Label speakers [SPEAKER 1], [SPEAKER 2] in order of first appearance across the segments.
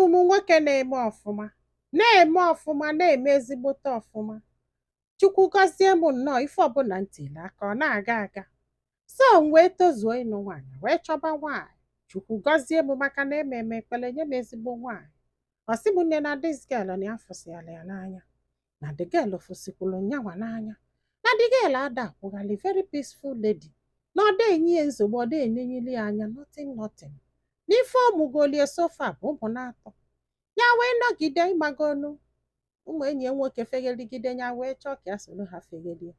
[SPEAKER 1] M nwoke na-eme ọfụma, na-eme ọfụma, na-eme ezigbote ọfụma. Chukwu gọzie m nnọọ, ife ọbụla ntili aka ọ na-aga aga. So m wee tozuo ịnụ nwaanyị, wee chọba nwaanyị. Chukwu gọzie m maka na eme m ekpere, nye m ezigbo nwaanyị. Ọ sị m, nne, na this girl na ya fụsịala ya n'anya, na the girl fụsịkwuru nyanwa n'anya, na the girl ada akwụghalị, very peaceful lady, na ọ da enye ya nsogbu, ọ da enyenyeli ya anya, nothing, nothing. N'ife ọmụgolie so far bụ ụmụ na-atọ ya. Wee nọgide, ịmagonu ụmụ enyi ya nwoke fegheligide ya, wee chọọ ka ya soro ha feghelie,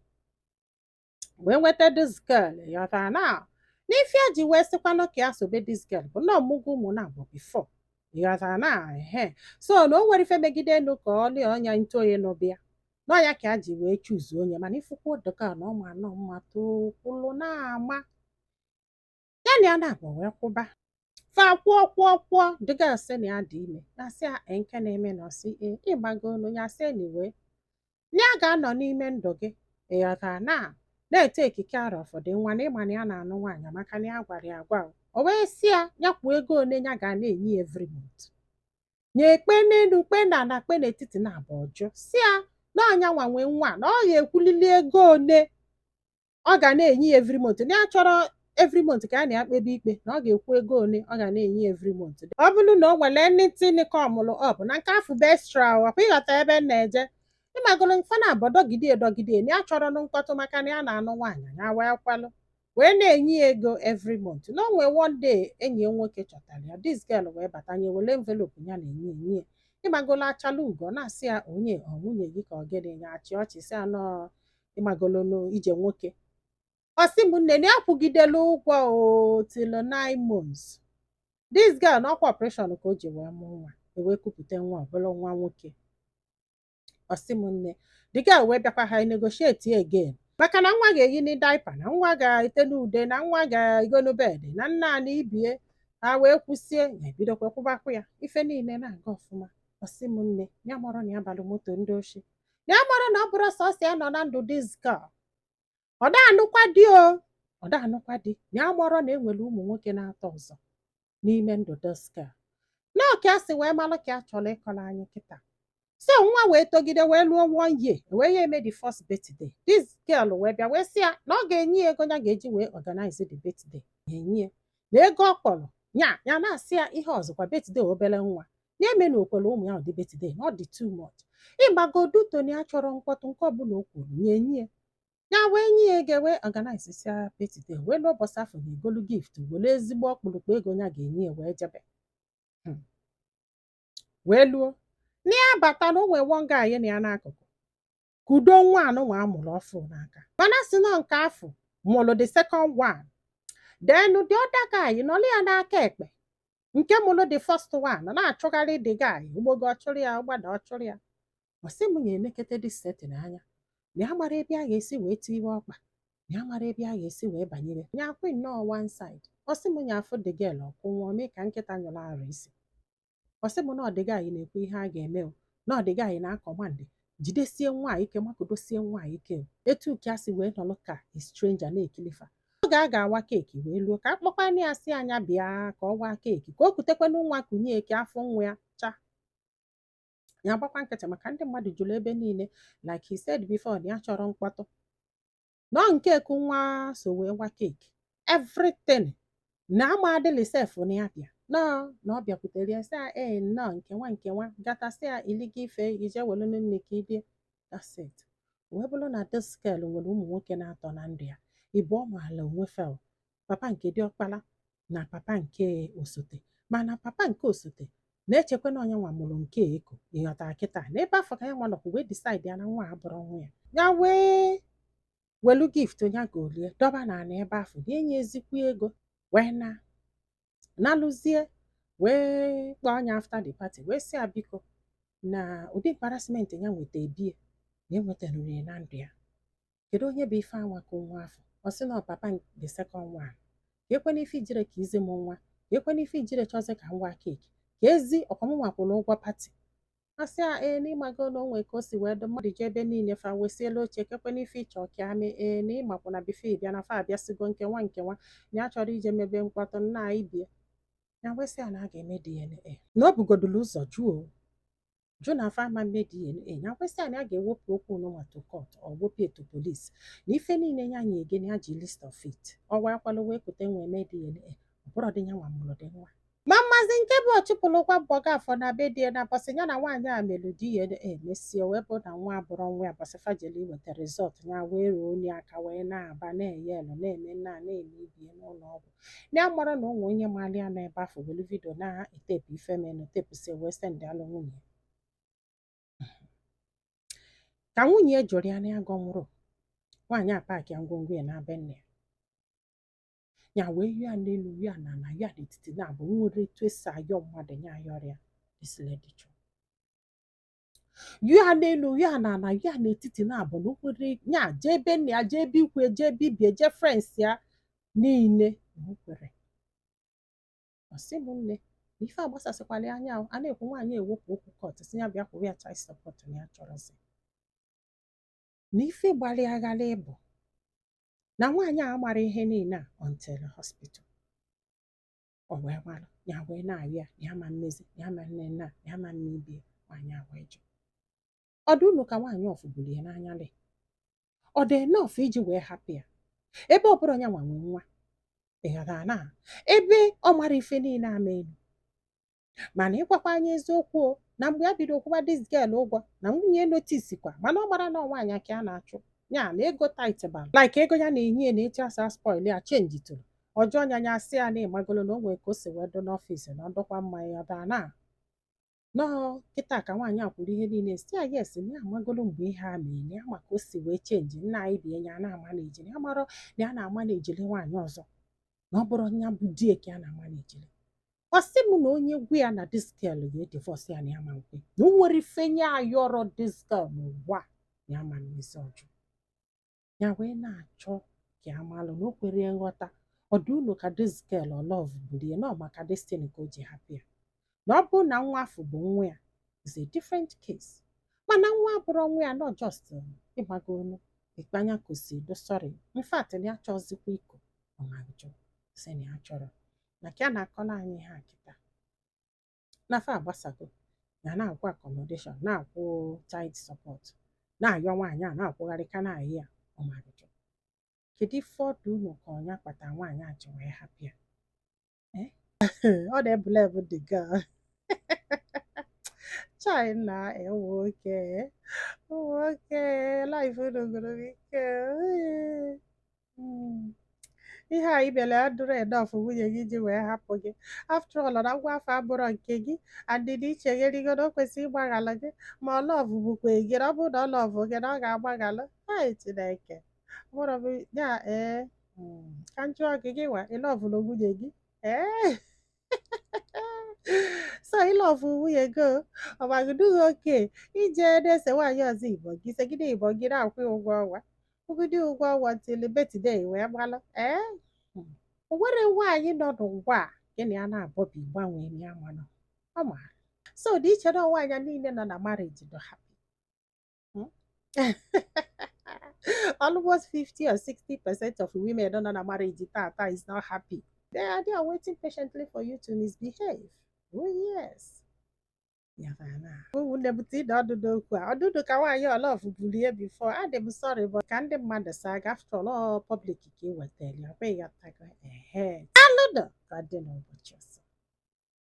[SPEAKER 1] wee nweta this girl. Yọtara na n'ife ya ji wee sịkwanụ ka ya sobe this girl bụ na ọmụgo ụmụ na abụọ before. Yọtara na ehe, so na o nwere ife megide enu ka ọ lie ọnya ntụ onye n'ụbịa n'ọnya ka ya ji wee chuzuo onye. Mana ifukwu dịka na ọma anọ mma tokwulu na-ama ya na ya na-abụ wee kwụba fa kwụọ kwụọ kwụọ. The girl sị na ya dị ime. Ya sị ya, "Ee, nke na-eme na?" Ọsị, "Ee, ịgbagonu." Ya sị, "Anyway, na ya ga-anọ n'ime ndụ gị, ịghọtara, na na-ete ekike arọ ụfọdụ nwa na ịma na ya na-anụ nwaanyị maka na ya gwara ya agwa." O wee sị ya, ya kwuo ego one ya ga na-enye ya every month. Nye ekpe n'elu, kpe na ala, kpe n'etiti na abụ ọjụ, si ya na ọnya nwa nwee nwa, na ọ ga-ekwulili ego one ọ ga na-enye ya every month, na ya chọrọ every month ka ya na ya kpebe ikpe, na ọ ga-ekwu ego one ọ ga na-enye ya every month. Ọ bụrụ na o nwere anything ka ọmụlụ ọ bụ na nke afụ bụ extra. Ọkwa ịghọta ebe m na-eje? Ịmagolo mfe na abụ dọgide edọgide na ya chọrọ nụ mkpọtụ maka na ya na-anụ nwaanyị. Ya wee kwalụ wee na-enye ya ego every month. Na o nwee one day enyi ya nwoke chọtara ya, this girl wee bata nye were envelope ya na-enye enye ya. Ịmagolo achala ugo na-asị ya, "Onye ọ nwunye gị ka ọ gịnị?" Ya achị ọchị, sị ya nọọ ịmagolo ije nwoke. Ọ sị m, nne, na ya kwụgidelu ụgwọ o till 9 months. This girl na ọkwa operation ka o ji wee mụọ nwa, e wee kupụta nwa ọbụla, nwa nwoke. Ọ sị m, nne, the girl wee bịakwa ha negotiate again maka na nwa ga-eyi ni diaper, na nwa ga-ete n'ude, na nwa ga-egonu bed, na nna na ibie. Ha wee kwụsie ya, ebidokwa kwụbakwa ya, ife niile na-aga ọfụma. Ọ sị m, nne, ya mọrọ na ya balụ moto ndị oshi, na ya mọrọ na ọ bụrụ sọsọ ya nọ na ndụ this girl. Ọ da anụkwa di o, ọ da anụkwa di. Na ya mọrọ na enwere ụmụ nwoke na-atọ ọzọ n'ime ndụ this girl, na ọka a sị wee malụ ka a chọrọ ịkọrọ anyị kịta. So nwa wee togide, wee lụọ one year, wee ya eme the first birthday. This girl wee bịa wee sị ya na ọ ga-enye ya ego ya ga-eji wee organize the birthday. Ya enye ya na ego ọ kpọrọ ya. Ya na-asị ya ihe ọzọkwa, birthday obere nwa na-eme na okwere ụmụ ya ụdị birthday na ọ dị too much. Ịgbagodu toni ya chọrọ mkpọtụ, nke ọbụla o kwuru nye enye ya. Ya wee nye ya ego, wee organize sia birthday, wee lụọ ụbọchị afọ na egolu gift, were ezigbo ọkpụrụkpụ ego ya ga-enye ya wee jebe. Wee luo na ya bata na o nwee one guy na ya n'akụkụ kudo nwa anụnwa amụrụ ọfụ n'aka, mana sị nọ nke afọ mụrụ the second one. Then the other guy nọrọ ya n'aka ekpe, nke mụrụ the first one, na-achụgharị the guy ugbogo, ọchụrụ ya, ụgbada ọchụrụ ya. Ọ sị m ya enekete this setting anya, na ya mara ebe a ga-esi wee tiwe ọkpa, na ya mara ebe a ga-esi wee banyere ya akwụ nnọọ one side. Ọ sị m ya afụ the girl ọkwụ nwụọ mee ka nkịta nyụrụ arụ isi. Ọ sị m na ọ dị guy na-ekwu ihe a ga-eme o, na ọ dị guy na-acommand, jidesie nwa a ike, makodosie nwa a ike o. Etu ka si wee nọrọ ka a stranger na-ekilifa oge a ga-awa cake, wee luo ka akpọkwana ya, sị anya bịa ka ọ waa cake, ka o kutekwanụ nwa kunye ka afọ nwa ya cha. Ya gbakwa nkịtị maka ndị mmadụ jụrụ ebe niile. Like he said before, na ya chọrọ mkpọtụ nọ nke eku nwa so wee wa cake, everything na ama adịlị sef na ya bịa nọọ na ọ bịakwutere ya, sị ya, "Ee, nnọọ, nke nwa nke nwa gatasị ya iliga ife ije welu nne ka idie." That's it. Wee bụrụ na this girl nwere ụmụ nwoke na-atọ na ndụ ya. Ịbụ ọ maala onwe fel papa nke diọkpala na papa nke osote, mana papa nke osote na-echekwa na onye nwa mụrụ nke eko. Ịghọtara kịta na ebe afọ ka ya nwa nọkwa wee decide ya na nwa a bụrụ nwa ya. Ya wee welu gift ya golie dọba n'ala ebe afọ na enye ezikwu ego, wee na nalụzie, wee kpọọ anya after the party, wee sị ya biko, na ụdị embarrassment ya nweta ebie na enwetanụrụ ya na ndụ ya. Kedu onye bụ ife anwa ka nwa afọ? Ọ sị na ọ papa the second one. Ka ekwena ife ijire ka izi m nwa, ka ekwena ife ijire chọzi ka m waa cake, ka ezi ọkwamụnwa kwụrụ ụgwọ party. Asị a, ee, n'ịmago na onwe ka o si wee dị mmadụ ji ebe niile fa wesiela oche kekwana ife ịchọ ka amị. Ee, na ịmakwa na before bịa na fa abịasịgo nke nwa nke nwa, na ya chọrọ ije mebe mkpọtụ nna anyị bie. Ya wee sị ya na a ga-eme DNA, na o bugodulu ụzọ jụọ o jụ na afa ama mme DNA. Ya wee sị ya na ya ga-ewepụ okwu nụnwa to court or wepụ to police, na ife niile ya nye gị na ya ji list of it. Ọ wee kwalụ wee kute nwee mee DNA, ọ bụrụ dị ya nwa mụrụ dị nwa. Ma mmazi nke bụ ọchụpụlụkwa mbọga afọ na be die na bọsị ya na nwaanyị a melụ DNA, mesie wee bụ na nwa abụrụ nwa ya. Bọsị fajeli iweta result ya, wee ruo onye aka wee na-aba na-eye elu na-eme nna na-eme ibie n'ụlọ ọgwụ, na ya mara na onwe onye maali ya nọ ebe afọ welu video na-etepu ife menụ, tepụsị wee send alụ nwunye. Ka nwunye ya jụrụ ya na ya gọnwụrụ, nwaanyị a pack ya ngwongwo ya na be nne ya. Ya wee yọọ ya n'elu, yọọ ya n'ala, yọọ ya n'etiti, na abụ nwere etu esi ayọ mmadụ ya ayọrọ ya. This lady jụrụ. Yọọ ya n'elu, yọọ ya n'ala, yọọ ya n'etiti, na abụ na o nwere ya jee ebe nna ya, jee ebe ikwu ya, jee ebe ibie, jee friends ya niile, na o kwere. Ọ sị m nne na ife agbasasịkwala ya anya o, a na-ekwu nwaanyị ewepụ okwu court, sị ya bịa kwụrụ ya child support, na ya chọrọzi. Na ife gbara ya ghara ịbụ na nwaanyị a mara ihe niile a until hospital. O wee malụ ya, wee na-ayọ ya na ya ma mmezi, na ya ma nne nna, na ya ma mme ibie. Nwaanyị a wee jụ. Ọ dị unu ka nwaanyị ọfụgburu ya n'anya lee, ọ dị enough iji wee hapụ ya ebe ọ bụrụ ya nwa nwe nwa? Ị ghọtara na ebe ọ mara ife niile ama elu, mana ịgwakwa anya eziokwu o, na mgbe ya bido kwụba this girl ụgwọ na nwunye notice kwa, mana ọ mara na nwaanyị ka a na-achụ ya na ego tight bara like ego ya na-enye ya na etu asa spoil ya change tụrụ ọjọọ nya ya, asị ya na ịmagolo na o nwere ka o si wee dị n'office na ọ dọkwa mma ya daa na nọọ kịta. Ka nwaanyị a kwuru ihe niile, si ya yes, na ya amagolo mgbe ihe a mere, na ya ma ka o si wee change nna anyị bie ya na-ama na ejiri ya marọ na ya na-ama na ejiri nwaanyị ọzọ, na ọ bụrụ ya bụ di ka ya na-ama na ejiri. Ọ sị m na onye gwu ya na this girl ga-e divorce ya, na ya ma nkwe, na o nwere ife nye ayọrọ this girl n'ụwa, na ya ma mmezi ọjọọ ya. Wee na-achọ ka ya malụ na o kwere nghọta. Ọ dị unu ka this girl ọ love buru ya na ọ maka destiny ka o ji hapụ ya, na ọ bụrụ na nwa afọ bụ nwa ya is a different case, mana nwa abụrụ nwa ya, not just ịgbago onu ikpanya kosi do. Sorry, in fact na ya chọzikwa iko ọmajụ, sị na ya chọrọ na ka ya na-akọla anyị ihe a kịta na fa agbasago, ya na-akwụ accommodation, na-akwụ child support, na-ayọ nwaanyị a na-akwụgharị ka na-ayị ya ọmarịjụ. Kedu ife ọdụ unu ka ọnya kpata nwaanyị a ji wee hapụ ya? Ọ na-ebule ebu the girl. Chai, na ụmụ nwoke, ụmụ nwoke, life unu gụrụ m ike. Ihe a imere adịrọ enough nwunye gị ji wee hapụ gị. After all, na ngwa afọ abụrọ nke gị and na ichegherigo na o kwesịrị ịgbaghalụ gị, ma ọ love bụkwa gị, na ọ bụrụ na ọ love gị na ọ ga-agbaghalụ. Hai, Chineke mụrụ m ya. Ee, ka m jụọ gị, gị nwa ị loveụrụ nwunye gị? Ee, so ị love nwunye gị o, ọ gbagodu gị oke ije na-ese nwaanyị ọzọ igbo gị segide igbo gị na-akwụ ya ụgwọ ọnwa, kwụgide ụgwọ ọnwa till birthday wee gbalụ? Ee, o nwere nwaanyị nọ n'ụwa a gị na ya na-abọbi gbanwee ya manụ ọ maara. So dị iche na nwaanyị niile nọ na marriage do happy. Almost 50 or 60% of women nọ na marriage tata is not happy. They are there waiting patiently for you to misbehave. Oh yes. Ụmụnne m, tinye ọdụ n'okwu a, ọdụdụ ka nwaanyị ọ love bulie before. Adị m sorry, but ka ndị mmadụ sa aga, after all, ọ public ka ị wetara ya kwa, ịghọtago? Ehe, alụdụ ka ọ dị n'ụbọchị ọzọ.